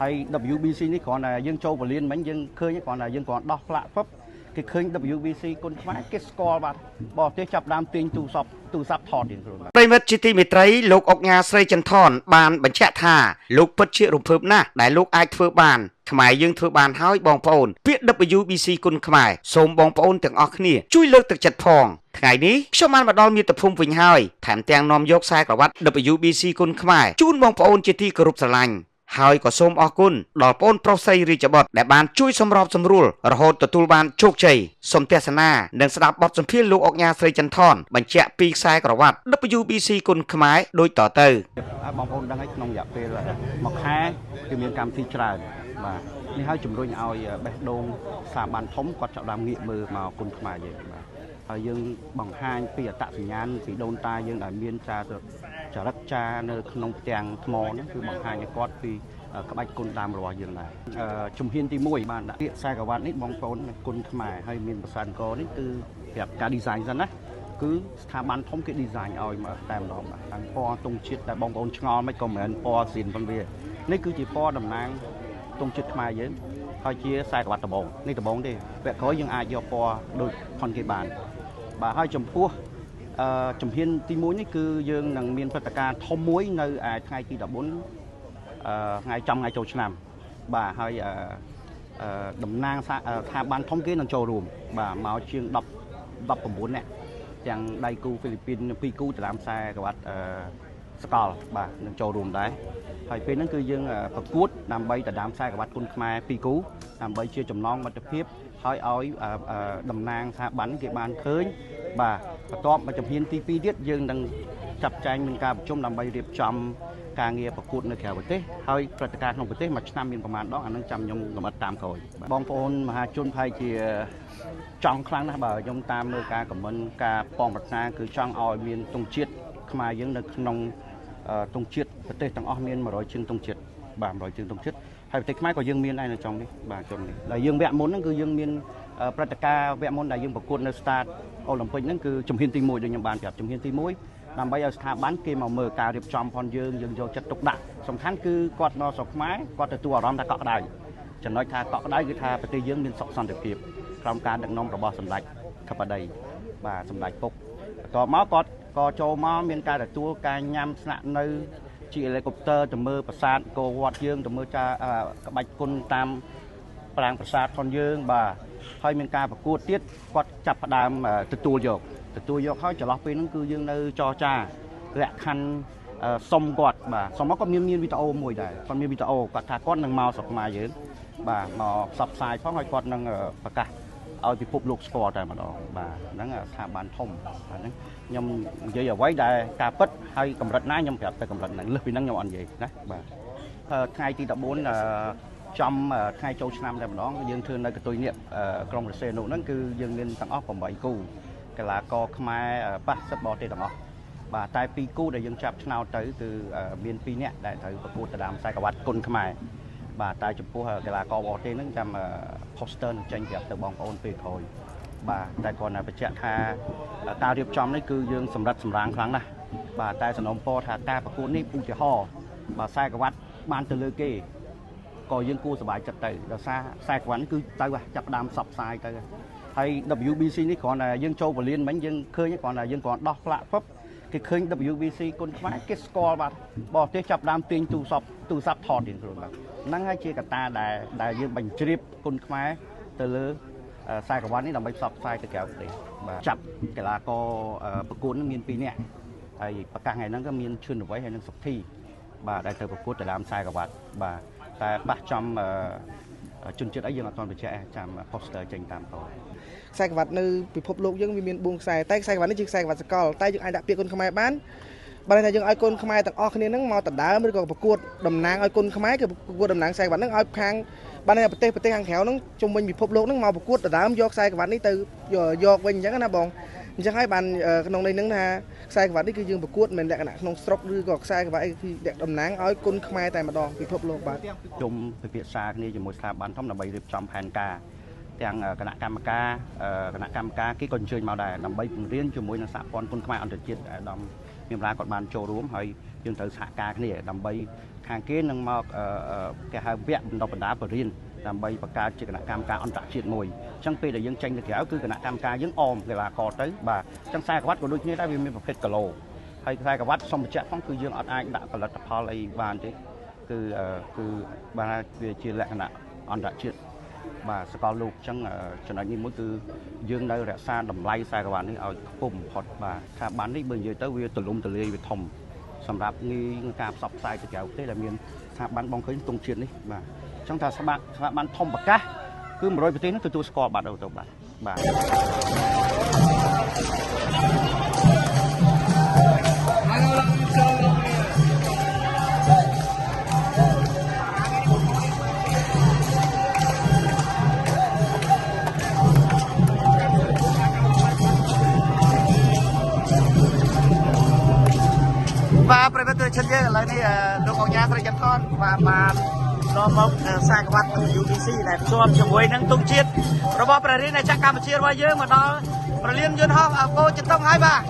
ហើយ WBC នេះគ្រាន់តែយើងចូលពលានមិញយើងឃើញគ្រាន់តែយើងគ្រាន់ដោះផ្លាកពឹបគេឃើញ WBC គុណខ្មែរគេស្គាល់បាត់បរទេសចាប់ដើមទាញទូរស័ព្ទថតរៀងខ្លួន ប្រិមិត្តជាទីមេត្រីលោកអុកញ៉ាស្រីចន្ទថនបានបញ្ជាក់ថាលោកពិតជារំភើបណាស់ដែលលោកអាចធ្វើបានខ្មែរយើងធ្វើបានហើយបងប្អូនពាក្យ WBC គុណខ្មែរសូមបងប្អូនទាំងអស់គ្នាជួយលើកទឹកចិត្តផងថ្ងៃនេះខ្ញុំបានមកដល់មាតុភូមិវិញហើយថែមទាំងនាំយកខ្សែក្រវ៉ាត់ WBC គុណខ្មែរជូនបងប្អូនជាទីគោរពស្រឡាញ់ហើយក៏សូមអរគុណដល់បងប្រុសស្រីរាជបុត្រដែលបានជួយសម្របសម្រួលរហូតទទួលបានជោគជ័យសូមទស្សនានិងស្ដាប់បទសម្ភាសន៍លោកអុកញ៉ាស្រីចន្ទថនបញ្ជាក់ពីខ្សែក្រវ៉ាត់ WBC គុណខ្មែរដូចតទៅ បងប្អូនដឹងហើយក្នុងរយៈពេលមួយខែគឺមានកម្មវិធីច្រើនបាទនេះហើយជំរុញឲ្យបេះដូងស្ថាប័នធំគាត់ចាប់ដើមងាកមើលមកគុណខ្មែរយើងបាទហើយយើងបង្ហាញពីអត្តសញ្ញាណពីដូនតាយើងដែលមានចាចរិតចានៅក្នុងផ្ទាំងថ្មហ្នឹងគឺបង្ហាញឲ្យគាត់ពីក្បាច់គុណដើមរបស់យើងដែរជំហានទី1បានដាក់ពាក្យខ្សែក្រវ៉ាត់នេះបងប្អូនគុណខ្មែរហើយមានប្រសានកនេះគឺប្រាប់ការ design សិនណាគឺស្ថាប័នធំគេ design ឲ្យមកតែម្ដងបាទទាំងពណ៌ទង់ជាតិតែបងប្អូនឆ្ងល់មិនក៏មិនមែនពណ៌ស៊ីនប៉ុនវានេះគឺជាពណ៌តំណាងទង់ជាតិខ្មែរយើងហើយជាខ្សែក្រវ៉ាត់ដំបងនេះដំបងទេវគ្គក្រោយយើងអាចយកពណ៌ដូចផនគេបានបាទហើយចំពោះជំហានទី1នេះគឺយើងនឹងមានព្រឹត្តិការណ៍ធំមួយនៅឯថ្ងៃទី14ថ្ងៃចំថ្ងៃចូលឆ្នាំបាទហើយតំណាងស្ថាប័នធំគេនឹងចូលរួមបាទមកជាង19នាក់ទាំងដៃគូហ្វីលីពីន2គូទៅតាមខ្សែក្រវ៉ាត់សកលបាទនឹងចូលរួមដែរហើយពេលហ្នឹងគឺយើងប្រកួតដើម្បីដណ្ដើមខ្សែក្រវ៉ាត់គុណខ្មែរ2គូដើម្បីជាចំណងមិត្តភាពហើយឲ្យតំណាងស្ថាប័នគេបានឃើញបាទបន្ទាប់មកជំហានទី2ទៀតយើងនឹងចាត់ចែងមានការប្រជុំដើម្បីរៀបចំការងារប្រកួតនៅក្រៅប្រទេសហើយព្រឹត្តិការណ៍ក្នុងប្រទេសមួយឆ្នាំមានប្រមាណដងអានឹងចាំខ្ញុំលម្អិតតាមក្រោយបងប្អូនមហាជនប្រហែលជាចង់ខ្លាំងណាស់បើខ្ញុំតាមមើលការខមមិនការប៉ងប្រាថ្នាគឺចង់ឲ្យមានទង់ជាតិខ្មែរយើងនៅក្នុងទង់ជាតិប្រទេសទាំងអស់មាន100ជាងទង់ជាតិបាទ100ជាងទង់ជាតិហើយប្រទេសខ្មែរក៏យើងមានដែរនៅtrongនេះបាទtrongនេះដែលយើងវគ្គមុនហ្នឹងគឺយើងមានព្រឹត្តិការណ៍វគ្គមុនដែលយើងប្រកួតនៅ Start អូឡ িম্প ិកហ្នឹងគឺជំហានទី1ដូចខ្ញុំបានប្រាប់ជំហានទី1ដើម្បីឲ្យស្ថាប័នគេមកមើលការរៀបចំផងយើងយើងយកចិត្តទុកដាក់សំខាន់គឺគាត់មកស្រុកខ្មែរគាត់ទទួលអារម្មណ៍ថាកក់ក្ដៅចំណុចថាកក់ក្ដៅគឺថាប្រទេសយើងមានសុខសន្តិភាពក្រោមការដឹកនាំរបស់សម្ដេចធិបតីបាទសម្ដេចពុកបន្ទាប់មកគាត់ក៏ចូលមកមានការទទួលការញ៉ាំស្នាក់នៅជាហេលីកុបទ័រទៅមើលប្រាសាទអង្គរវត្តយើងទៅមើលចាក្បាច់គុណតាមប្រាង្គប្រាសាទផងយើងបាទហើយមានការប្រកួតទៀតគាត់ចាប់ផ្ដើមទទួលយកហើយចន្លោះពេលហ្នឹងគឺយើងនៅចរចាលក្ខខណ្ឌសុំគាត់បាទសុំមកគាត់មានវីដេអូមួយដែរគាត់មានវីដេអូគាត់ថាគាត់នឹងមកស្រុកខ្មែរយើងបាទមកផ្សព្វផ្សាយផងហើយគាត់នឹងប្រកាសឲ្យពិភពលោកស្គាល់តែម្ដងបាទហ្នឹងស្ថាប័នធំបាទហ្នឹងខ្ញុំនិយាយអ្វីដែលការពិតហើយកម្រិតណាខ្ញុំប្រាប់ទៅកម្រិតហ្នឹងលើសពីហ្នឹងខ្ញុំអត់និយាយណាបាទថ្ងៃទី14ចំថ្ងៃចូលឆ្នាំតែម្ដងយើងធ្វើនៅកតុយនេះក្រុងរសេនុហ្នឹងគឺយើងមានទាំងអស់8គូកីឡាករខ្មែរប៉ះសិតបរទេសទាំងអស់បាទតែ2គូដែលយើងចាប់ឆ្នោតទៅគឺមាន2នាក់ដែលត្រូវប្រកួតទៅតាមខ្សែក្រវ៉ាត់គុណខ្មែរបាទតែចំពោះកីឡាករបរទេសហ្នឹងចាំ poster នឹងចេញប្រាប់ទៅបងប្អូនពេលក្រោយបាទតែគាត់តែបញ្ជាក់ថាការរៀបចំនេះគឺយើងសម្រិតសម្រាងខ្លាំងណាស់បាទតែសំណូមពរថាការប្រកួតនេះឧទាហរណ៍បាទខ្សែក្រវ៉ាត់បានទៅលើគេក៏យើងគួរសប្បាយចិត្តទៅដោយសារខ្សែក្រវ៉ាត់នេះគឺទៅចាប់ផ្ដើមផ្សព្វផ្សាយទៅហើយ WBC នេះគ្រាន់តែយើងចូលពលានមិញយើងឃើញគ្រាន់តែយើងគ្រាន់ដោះផ្លាកពឹបគេឃើញ WBC គុណខ្មែរគេស្គាល់បាត់បរទេសចាប់ដើមទាញទូរស័ព្ទថតរៀងខ្លួនបាទហ្នឹងហើយជាកត្តាដែលយើងបញ្ជ្រាបគុណខ្មែរទៅលើខ្សែក្រវ៉ាត់នេះដើម្បីផ្សព្វផ្សាយទៅក្រៅប្រទេសបាទចាប់កីឡាករប្រកួតនឹងមាន2នាក់ហើយប្រកាសថ្ងៃហ្នឹងក៏មានឈឿនអ្វីហើយនិងសុធីបាទដែលទៅប្រកួតទៅតាមខ្សែក្រវ៉ាត់បាទតែបាសចំជនជាតិអីយើងអត់ទាន់បញ្ជាក់ចាំ poster ចេញតាមក្រោយខ្សែក្រវ៉ាត់នៅពិភពលោកយើងវាមាន4ខ្សែតែខ្សែក្រវ៉ាត់នេះជាខ្សែក្រវ៉ាត់សកលតែយើងអាចដាក់ពាក្យគុណខ្មែរបានបើថាយើងឲ្យគុណខ្មែរទាំងអស់គ្នាហ្នឹងមកដណ្ដើមឬក៏ប្រកួតតំណាងឲ្យគុណខ្មែរគឺប្រកួតតំណាងខ្សែក្រវ៉ាត់ហ្នឹងឲ្យខាងបានតែប្រទេសខាងក្រៅហ្នឹងជុំវិញពិភពលោកហ្នឹងមកប្រកួតដណ្ដើមយកខ្សែក្រវ៉ាត់នេះទៅយកវិញអញ្ចឹងណាបងអញ្ចឹងហើយបានក្នុងន័យហ្នឹងថាខ្សែក្រវ៉ាត់នេះគឺយើងប្រកួតមិនលក្ខណៈក្នុងស្រុកឬក៏ខ្សែក្រវ៉ាត់អីគឺតំណាងឲ្យគុណខ្មែរតែម្ដងពិភពលោកបាទជុំពិភាក្សាគ្នាជាមួយស្ថាប័នធំដើម្បីរៀបចំផែនការ ទាំងគណៈកម្មការ គណៈកម្មការគេក៏អញ្ជើញមកដែរ ដើម្បីពង្រៀនជាមួយនឹងសហព័ន្ធគុនខ្មែរអន្តរជាតិ អាដាមមានរាគាត់បានចូលរួម ហើយយើងត្រូវសហការគ្នា ដើម្បីខាងគេនឹងមកគេហៅវគ្គបណ្ដុះបណ្ដាលបរិញ្ញា ដើម្បីបង្កើតជាគណៈកម្មការអន្តរជាតិមួយ។ អញ្ចឹងពេលដែលយើងចេញទៅក្រៅ គឺគណៈកម្មការយើងអមកីឡាករទៅ បាទ។ អញ្ចឹងខ្សែក្រវ៉ាត់ក៏ដូចគ្នាដែរ វាមានប្រភេទគីឡូ ហើយខ្សែក្រវ៉ាត់សូមបញ្ជាក់ផង គឺយើងអត់អាចដាក់ផលិតផលអីបានទេ គឺបាទ វាជាលក្ខណៈអន្តរជាតិ បាទ សកលលោក។ អញ្ចឹងចំណុចនេះមួយ គឺយើងនៅរក្សាតម្លៃខ្សែក្រវ៉ាត់នេះឲ្យខ្ពស់បំផុត បាទ។ ស្ថាប័ននេះបើនិយាយទៅវាទលំទលាយ វាធំសម្រាប់ងាយនឹងការផ្សព្វផ្សាយទៅក្រៅប្រទេស ដែលមានស្ថាប័នបងឃើញទង់ជាតិនេះ បាទ។ អញ្ចឹងថាស្ថាប័នធំប្រកាស គឺ100ប្រទេសនោះទទួលស្គាល់បាត់ទៅ បាទ បាទ។ បាទ ប្រិយមិត្តទស្សនិកជនយើង ឥឡូវនេះលោកអង្គញាស្រីចន្ទថន បាទ បាននាំមកខ្សែក្រវ៉ាត់ UBC ដែលភ្ជាប់ជាមួយនឹងទង់ជាតិរបស់ព្រះរាជាណាចក្រកម្ពុជារបស់យើង មកដល់ប្រលានយន្តហោះកោចិនតុងហើយ បាទ។